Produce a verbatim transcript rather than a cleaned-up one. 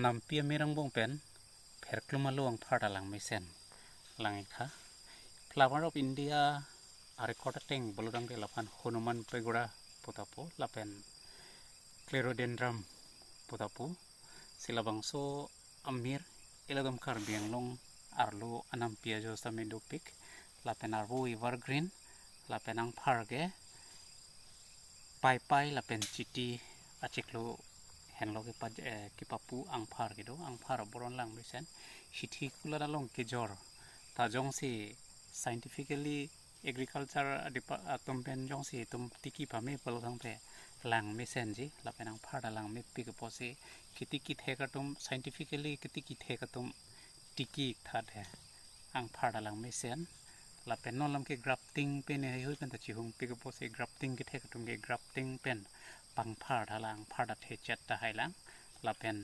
Nampi amir angbong pen pherklum alo angphar ta langmesen lang-ik tha. Flower of India a-record ateng pulo tangte lapen Hanuman Pagura pu ta pu lapen Clerodendron pu ta pu. Si labangso amir ilitum Karbi Anglong arlo anampi ajo sitame dopik. Lapen arvo evergreen, lapen angphar ke paipai lapen chiti achiklo henlo kepa, eh, kepapu angphar kedo, angphar aboron langmesen. Hithi kulat along kejor ta jongsi scientifically agriculture depa-, atum pen jongsi itum tiki pame pulo tangte langmesenji, lapen angphar ta langmepik apotsi ketiki thek atum, scientifically ketiki thek atum tiki-ik tha te angphar ta langmesen. Lapen non lam ke grafting pen heihui pen ta chihungpik apotsi grafting kethek atum ke grafting pen pangphar tha lang, angphar ta thechet tahai lang. Lapen